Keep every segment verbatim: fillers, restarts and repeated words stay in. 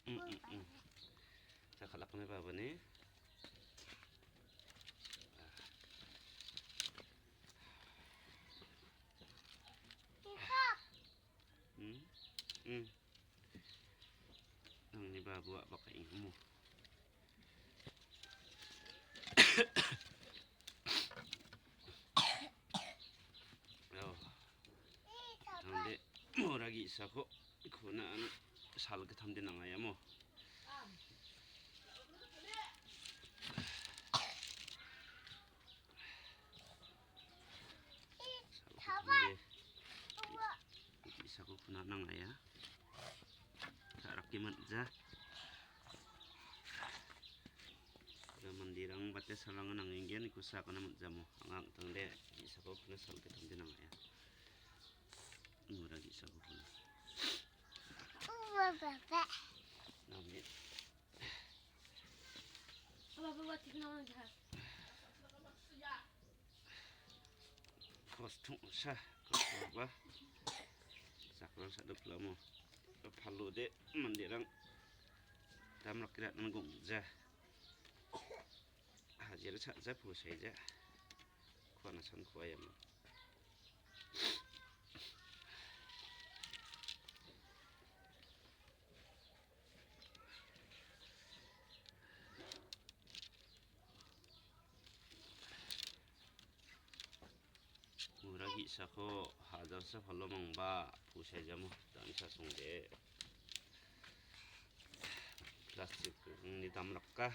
Mm, mm, mm. Sa kalakna ba bani. Hmm? Hmm. Nangni babu a·baka ingmo. Oh. Tangde mora ge·sako kuna an salgittamde nangayamo. Salgittamde ge·sako kuna nangaya. Ta·rake man·ja. Ua manderang bate salrango nangenggen, iko sakana man·jamo. Anga ang·tangde ge·sako kuna salgittamde nangaya. Mora ge·sako kuna. Name. Kosong sa, kosong ba. Sakran sa·dok lamo. Palo de manderang damrake ra·na gongja. Hajira cha·ja, posaija. Kuana san kuayama. Mora ge·sako hajalsa palomangba posaijamo, damsa songde. Plastikni damraka.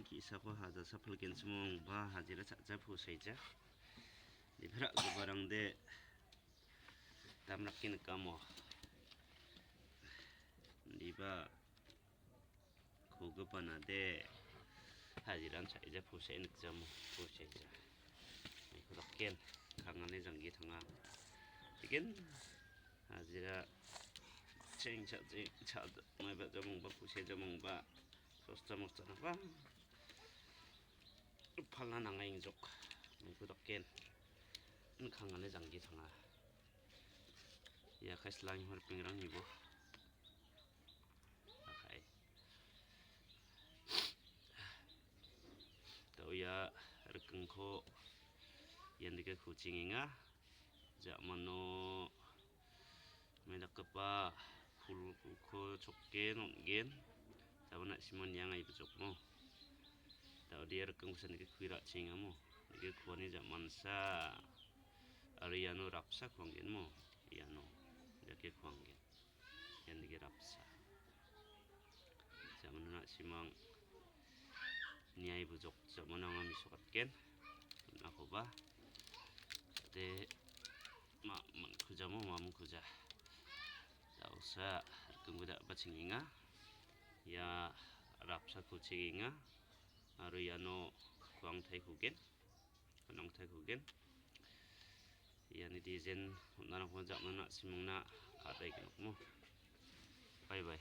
Ge·sako hajalsa palgenchimongba hajira cha·ja posaija. Debra giparangde damrake nikamo. Indiba kogipanade hajiran cha·ija posae nikjamo posaija. Maiko daken kangani janggi tanga. Chicken hajira cheng cha-, cheng cha-, maiba jamongba posae jamongba sosta mokta naba. Palna nanga ingjok. Maiko daken. Kangani janggi tanga. Ia kaislangni ripengrang ibo. Akai. Tau ia rikengko ian dike kuchingenga. Ja·mano me·dakgipa pulko choke on·gen. Jabana simon ianga ibijokmo. Daode rikeng kusa nike kui ra·chengamo. Nike kuani ja·mansa aro iano rapsa kuanggenmo. Iano dake kuanggen. Ian nike rapsa. Jabana na·simang niai bujok jabana anga mesokatgen. Nakoba. Jate ma-, man-, kujamo mamung kuja. Dausa rikengko da·bachengenga. Ia rapsa kuchengenga. Aro iano kuangtai kugen. Kuangtai kugen. Iani design on·arangko ja·mano na·simangna ka·dai gnokmo. Bye bye.